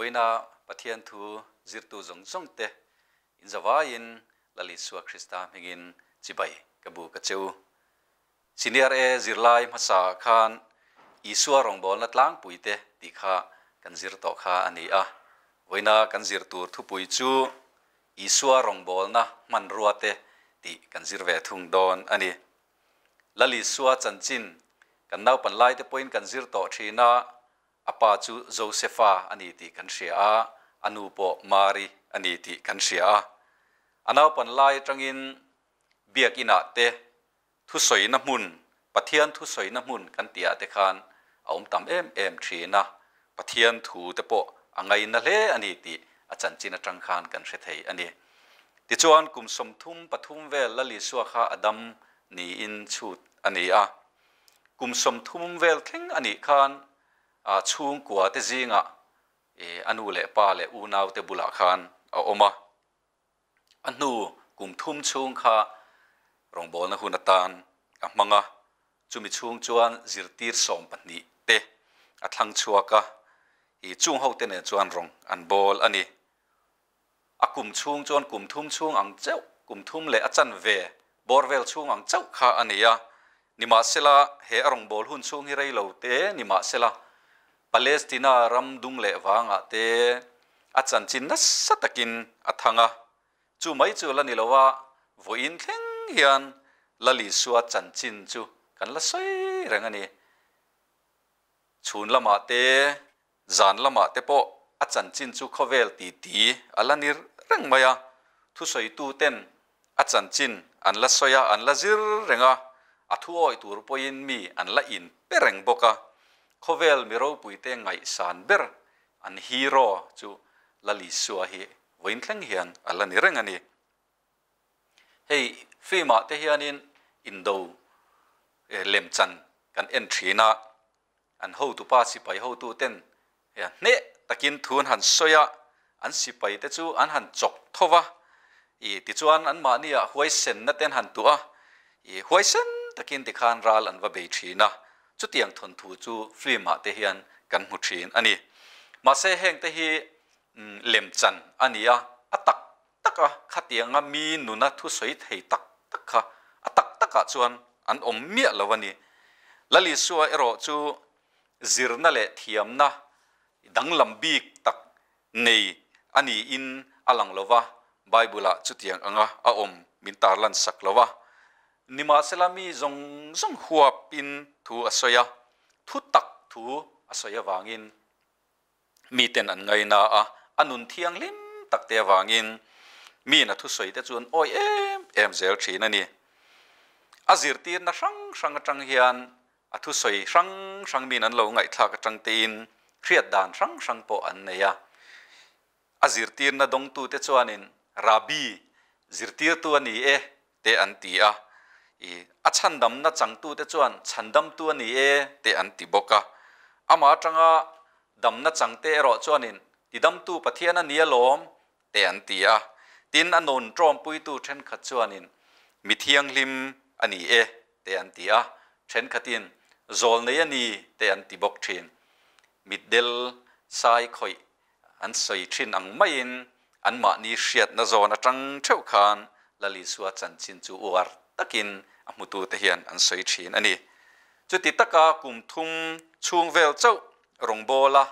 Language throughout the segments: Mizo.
Vawiina Pathian thu zirtu zawng zawng te inzavaiin Lal Isua Krista hmingin chibai ka bu ka che u. Senior A zirlai hmasa ah khan Isua rawngbawlna tlangpui te tih kha kan zir tawh kha a ni a. Vawiina kan zir tur thupui chu Isua rawngbawlna hmanrua te tih kan zir ve thung dawn a ni. Lal Isua chanchin kan naupan lai te pawhin kan zir tawh thin a, a pa chu Josefa a ni tih kan hria a, a nu pawh Mari a ni tih kan hria a. A naupan lai atangin biakinah te thusawina hmun, Pathian thusawina hmun kan tihah te khan a awm tam em em thin a, Pathian thu te pawh a ngaina hle a ni tih a chanchin atang khan kan hre thei a ni. Tichuan kum 33 vel Lal Isua kha a dam niin chhut a ni a, kum 30 vel thleng a nih khan chhungkua te zingah a nu leh pa leh unau te bulah khan a awm a. A hnu kum thum chhung kha rawngbawlna hun atan a hmang a, chumi chhung chuan zirtir 12 te a thlang chhuak a, i chung hote nen chuan rawng an bawl a ni. A kum chhung chuan kum thum chhung ang chauh, kum thum leh a chanve bawr vel chhung ang chauh kha a ni a, nimahsela he a rawngbâwl hun chhung hi rei lo te nimahsela Palestina ram dung leh vangah te a chanchin nasa takin a thang a, chu mai chu la ni lo a, vawiin thleng hian Lal Isua chanchin chu kan la sawi reng a ni. Chhun lamah te, zan lamah te pawh a chanchin chu khawvel titi a la ni reng mai a, thusawitu ten a chanchin an la sawi a, an la zir reng a, a thu awih tur pawhin mi an la in pe reng bawk a, khawvel mi ropuite ngaihsan ber an hero chu Lal Isua hi vawiin thleng hian a la ni reng a ni. Hei film ah te hianin indo lemchan kan en thin a, an hotupa sipai hotu ten hneh takin thu an han sawi a, an sipai te chu an han chawk tho va, i tichuan an mahni ah huaisenna te an han tuah a, i huaisen takin tikhan ral an va bei thin a, chutiang thawnthu chu film ah te hian kan hmu thin a ni. Mahse heng te hi lemchan a ni a, a tak tak a, khatianga mi nuna thusawi thei tak tak kha a tak takah chuan an awm miah lo a ni. Lal Isua erawh chu zirna leh thiamna danglam bik tak nei a niin a lang lo va, Bible-ah chutiang anga a awm min tarlan sak lo va. Nimahsela mi zawng zawng huapin thu a sawi a, thu tak thu a sawi avangin miten an ngaina a, a nun thianghlim tak te avangin miin a thusawi te chu an awih em em zel thin a ni. A zirtirna hrang hrang atang hian a thusawi hrang hrang miin an lo ngaihthlak atang tein hriat dan hrang hrang pawh an nei a. A zirtirna dawngtute chuanin Rabbi, zirtirtu a ni e, te an ti a, i a chhandamna changtute chuan chhandamtu a ni e, te an ti bawk a. Amah atanga damna changte erawh chuanin tidamtu Pathian a ni alawm, te an ti a. Tin, a nun tawmpuitu thenkhat chuanin mi thianghlim a ni e, te an ti a. Thenkhatin zawlnei a ni, te an ti bawk thin. Mitdel sai khawih an sawi thin ang maiin anmahni hriatna zawn atang theuh khan Lal Isua chanchin chu uar takin a hmutute hian an sawi thin a ni. Chuti taka kum thum chhung vel chauh rawngbawla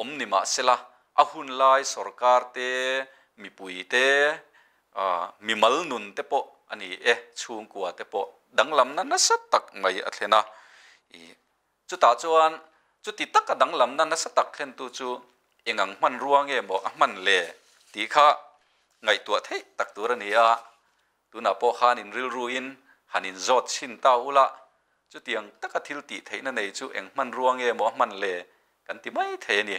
awm ni mah sela, a hun lai sorkar te, mipui te, mimal nun te pawh a ni e, chhungkua te pawh danglamna nasa tak mai a thlen a. Chutah chuan chuti taka danglamna nasa tak thlentu chu eng ang hmanrua nge maw a hman le tih kha ngaihtuah theih tak tur a ni a. Tunah pawh khan in rilruin han inzawt chhin ta ula, chutiang taka thil tih theihna nei chu eng hmanrua nge maw a hman le kan ti mai thei a ni.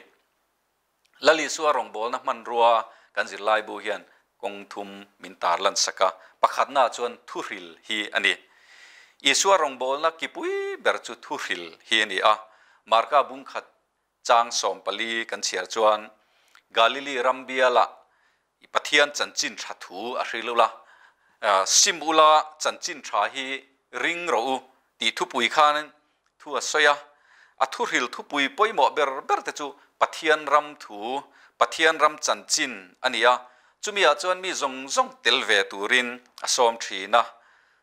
Lal Isua rawngbawlna hmanrua kan zirlaibu hian kawng thum min tarlan sak a, pakhatnaah chuan thuhril hi a ni. Isua rawngbawlna kipui ber chu thuhril hi a ni a, Marka bungkhat chang 14 kan chhiar chuan Galili ram bialah Pathian chanchin tha thu a hril ula, sim ula chanchin tha hi ring rawh u tih thupui khan thu a sawi a. A thuhril thupui pawimawh ber ber te chu Pathian ram thu, Pathian ram chanchin a ni a, chumiah chuan mi zawng zawng tel ve turin a sawm thin a.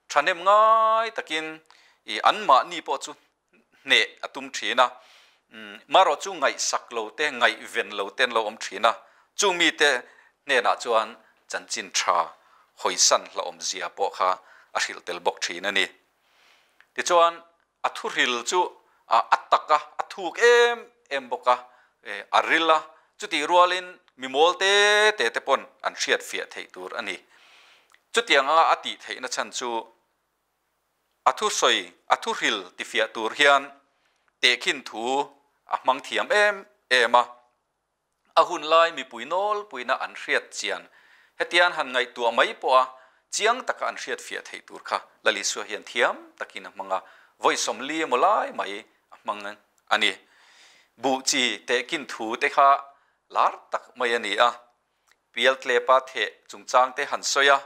Thahnem ngai takin i anmahni pawh chu hneh a tum thin a, marawh chu ngaihsak lo te, ngaihven lo te an lo awm thin a, chung mite hnenah chuan chanchin tha hawisan hlauhawmzia pawh kha a hrilh tel bawk thin a ni. Tichuan, a thuhril chu a tak a, a thuk em em bawk a, a ril a, chutih rualin mi mawl te te te pawn an hriat fiah theih tur a ni. Chutiang anga a tih theihna chhan chu a thusawi, a thuhril tifiah tur hian tehkhin thu a hmang thiam em em a. A hun lai mipui nawlpuina an hriat chian hetian han ngaihtuah mai pawha chiang taka an hriat fiah theih tur kha Lal Isua hian thiam takin a hmang a, vawi 40 emaw lai mai a hmang a ni. Buh chi tehkin thu te kha lar tak mai a ni a, Pialtlepa theh chungchang te han sawi a,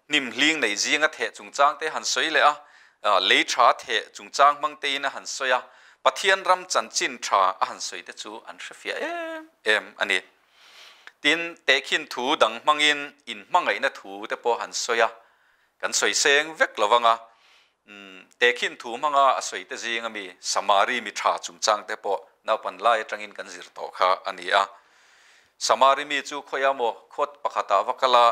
Hnim hling nei zinga theh chungchang te han sawi leh a, lei tha theh chungchang hmang tein a han sawi a, Pathian ram chanchin tha a han sawi te chu an hrefiah em em a ni. Tin, tehkhin thu dang hmangin inhmangaihna thu te pawh han sawi a, kan sawi seng vek lo vang a, tehkhin thu hmanga a sawi te zinga mi Samari mi tha chungchang te pawh naupan lai atangin kan zir tawh kha a ni a. Samari mi chu khawiah maw khawt pakhatah va kal a,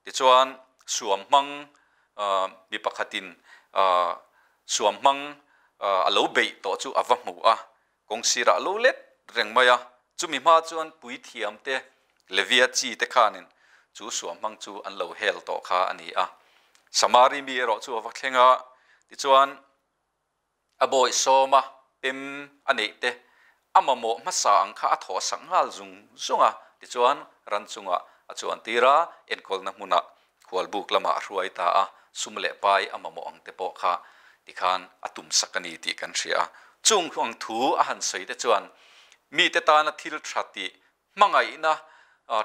Tichuan, suam hmang mi pakhatin suam hmang a lo beih tawh chu a va hmu a, kawngsirah a lo let reng mai a. Chumi hma chuan puithiam te, Levia chi te khanin chu suam hmang chu an lo hel tawh kha a ni a. Samari mi erawh chu a va thleng a, tichuan, A bawihsawma pem a neih te a mamawh hmasa ang kha a thawh sak nghal zung zung a, tichuan ran chungah a chuan tir a, enkawlna hmunah khualbuk lamah a hruai ta a, sum leh pai a mamawh ang te pawh kha tikhan a tum sak a ni tih kan hria a. Chung ang thu a han sawi te chuan mite tana thil tha tih Hmangaihna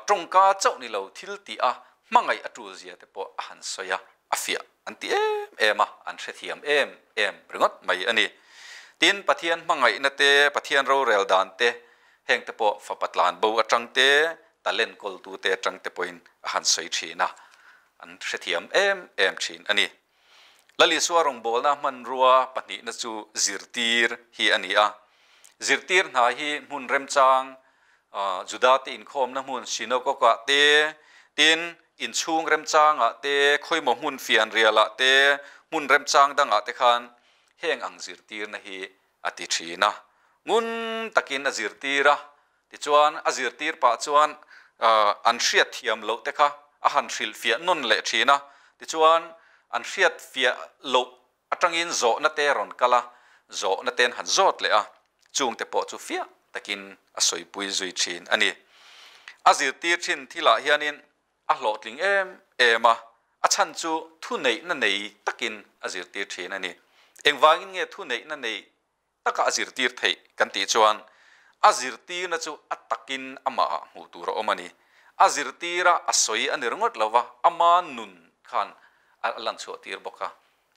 tawngka chauh ni lo thil tih a hmangaih a tul zia te pawh a han sawi a, a fiah an ti em em a, an hrethiam em em ringawt mai a ni. Tin, Pathian hmangaihna te, Pathian rorel dan te, heng te pawh fapa tlan bo atang te, talent kawltu te atang te pawhin a han sawi thin a, an hrethiam em em thin a ni. Lal Isua rawngbawlna hmanrua pahnihna chu zirtir hi a ni a. Zirtir hna hi hmun remchang, Judate inkhawmna hmun synagogue-ah te, tin, inchhung remchangah te, khawimaw hmun fianrialah te, hmun remchang dangah te khan heng ang zirtirna hi a ti thin a. Ngun takin a zirtir a, Tichuan, a zirtir pah chuan an hriat thiam loh te kha a han hrilhfiah nawn leh thin a. Tichuan, an hriatfiah loh atangin zawhna te rawn kal a, zawhna te an han zawt leh a, chungte pawh chu fiah takin a sawipui zui thin a ni. A zirtir thin thilah hianin a hlawhtling em em a, a chhan chu thuneihna nei takin a zirtir thin a ni. Engvangin nge thuneihna nei taka a zirtir theih kan tih chuan a zirtirna chu a takin amahah hmuh tur a awm a ni. A zirtira a sawi a ni ringawt lo va, ama nun khan a lan chhuah tir bawk a.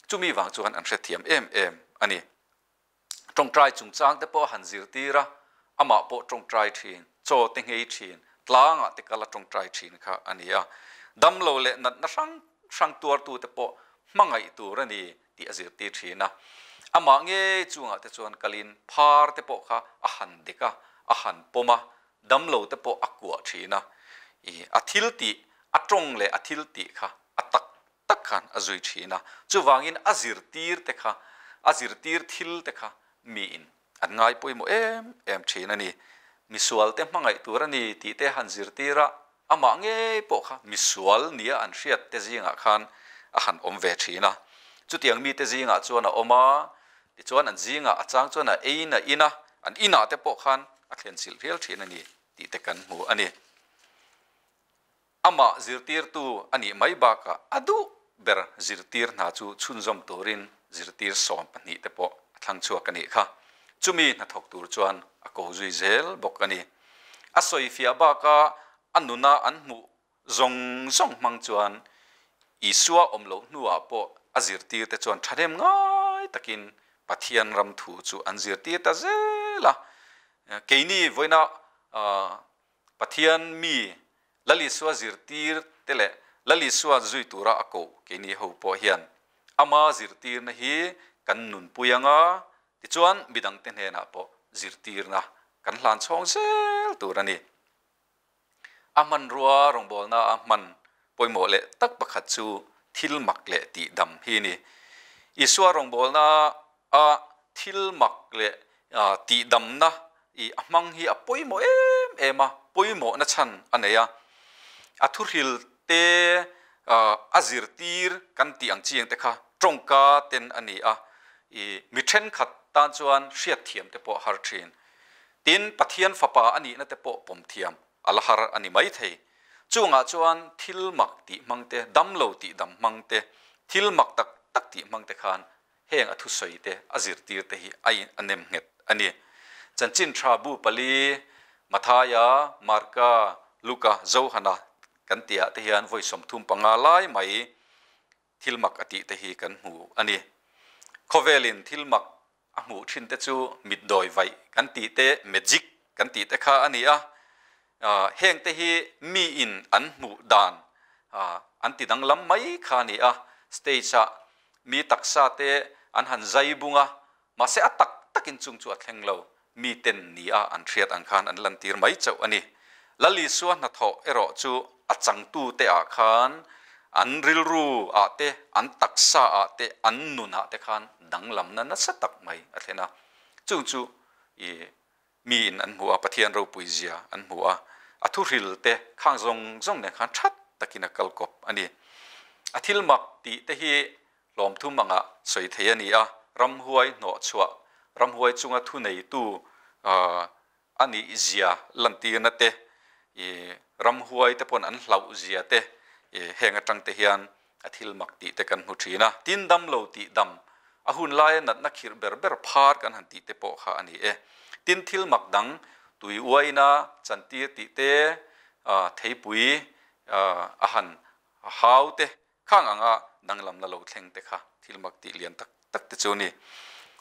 Chumi vang chuan an hrethiam em em a ni. Tawngtai chungchang te pawh a han zirtir a, amah pawh tawngtai thin, chaw te nghei thin, tlangah te kal a tawngtai thin kha a ni a. Damlo leh natna hrang hrang tuartute pawh hmangaih tur a ni tih a zirtir thin a. Amah ngei chungah te chuan kalin phar te pawh kha a han dek a, a han pawm a, damlo te pawh a kuah thin a. Ih, a thil tih, a tawng leh a thil tih kha a tak tak khan a zui thin a. Chuvangin a zirtir te kha, a zirtir thil te kha miin an ngai pawimawh em em thin a ni. Misual te hmangaih tur a ni tih te han zirtir a, amah ngei pawh kha misual nia an hriat te zingah khan a han awm ve thin a. Chutiang mite zingah chuan a awm a, tichuan an zingah a chang chuan a eiin a in a, an inah te pawh khan a thlen chilh rial thin a ni tih te kan hmu a ni. Amah zirtirtu a nih mai bakah a duh ber zirtir hna chu chhunzawm turin zirtir 12 te pawh a thlang chhuak a nih kha. Chumi hnathawk tur chuan a ko zui zel bawk a ni. A sawifiah baka a nuna an hmuh zawng zawng hmang chuan Isua awm loh hnuah pawh a zirtirte chuan thahnem ngai takin. Pathian ram thu chu an zirtir ta zel a. Keini vawiina Pathian mi Lal Isua zirtir te leh Lal Isua zui tura a koh keini ho pawh hian ama zirtirna hi kan nunpui anga tichuan midangte hnenah pawh zirtirna kan hlan chhawng zel tur a ni. A hmanrua rawngbawlna a hman pawimawh leh tak pakhat chu thil mak leh tihdam hi a ni. Isua rawngbawlna a thil mak leh tihdamna i a hmang hi a pawimawh em em a, pawimawhna chhan a nei a. A thuhril te a zirtir kan tih ang chiang te kha tawngka ten a ni a, i mi thenkhat tan chuan hriatthiam te pawh a har thin. Tin, Pathian Fapa a nihna te pawh pawm thiam a la har a ni maithei. Chungah chuan thil mak tih hmang te, dam lo tih dam hmang te, thil mak tak tak tih hmang te khan heng a thusawi te, a zirtir te hi a a nem nghet a ni. Chanchin tha bu pali, Mathaia, Marka, Luka, Johana kan tihah te hian vawi 35 lai mai thil mak a tih te hi kan hmu a ni. Khawvelin thil mak a hmuh thin te chu mitdawi vaih kan tih te, magic kan tih te kha a ni a. Heng te hi mi in an hmuh dan an ti danglam mai kha a ni a. Stage ah mi taksa te an han zai bung a, mahse a tak takin chung chu a thleng lo. Mi ten ni a an hriat ang khan an lantir mai chauh a ni. Lal Isua hnathawh erawh chu a changtu te ah khan an rilru ah te, an taksa ah te, an nun ah te khan danglamna nasa tak mai a thlen a. Chung chu i mi in an hmu a, Pathian ropui zia an hmu a, a thuhril te khang zawng zawng nen khan that takin a kal kawp a ni. A thil mak tih te hi Hlawmthum anga sawi thei a ni a, ramhuai hnawhchhuah, ramhuai chunga thuneitu a nih zia lantirna te, ramhuai te pawn an hlauh zia te, heng atang te hian a thil mak tih te kan hmu thin a. Tin dam lo tih dam, a hun laia natna khirh ber ber phar kan han tih te pawh kha a ni e. Tin thil mak dang, tui uaina chantir tih te, theipui a han hau te, Khang anga danglamna lo thleng te kha thil mak tih lian tak tak te chu a ni.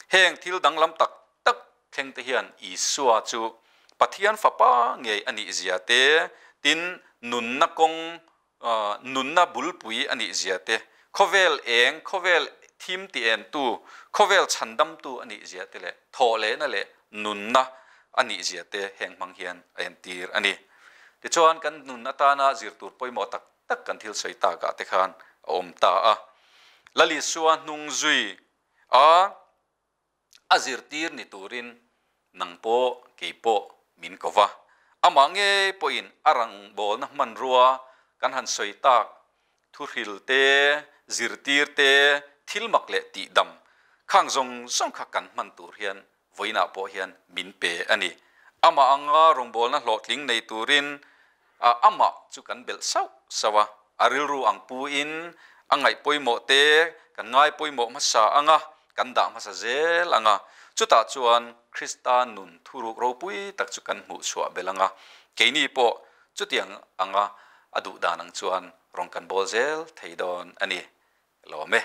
Heng thil danglam tak tak thleng te hian Isua chu Pathian Fapa ngei a nih zia te, tin nunna kawng, nunna bulpui a nih zia te, khawvel eng, khawvel thim ti entu, khawvel chhandamtu a nih zia te leh thawhlehna leh nunna a nih zia te heng hmang hian a entir a ni. Tichuan kan nun atana zir tur pawimawh tak tak kan thil sawi takah te khan a awm ta a. Lal Isua hnung zui a, a zirtir ni turin nang pawh kei pawh min ko va. Amah ngei pawhin a rangbawlna hmanrua kan han sawi tak thuhril te, zirtir te, thil mak leh tihdam khang zawng zawng kha kan hman tur hian vawiinah pawh hian min pe a ni. Amah anga rawngbawlna hlawhtling nei turin amah chu kan belh sauh sauh a, a rilru ang puin a ngaih pawimawh te kan ngai pawimawh hmasa anga kan dah hmasa zel anga, chutah chuan Krista nun thuruk ropui tak chu kan hmuh chhuah belh anga, keini pawh chutiang anga a duh dan ang chuan rawn kan bawl zel thei dawn a ni. Lawm e.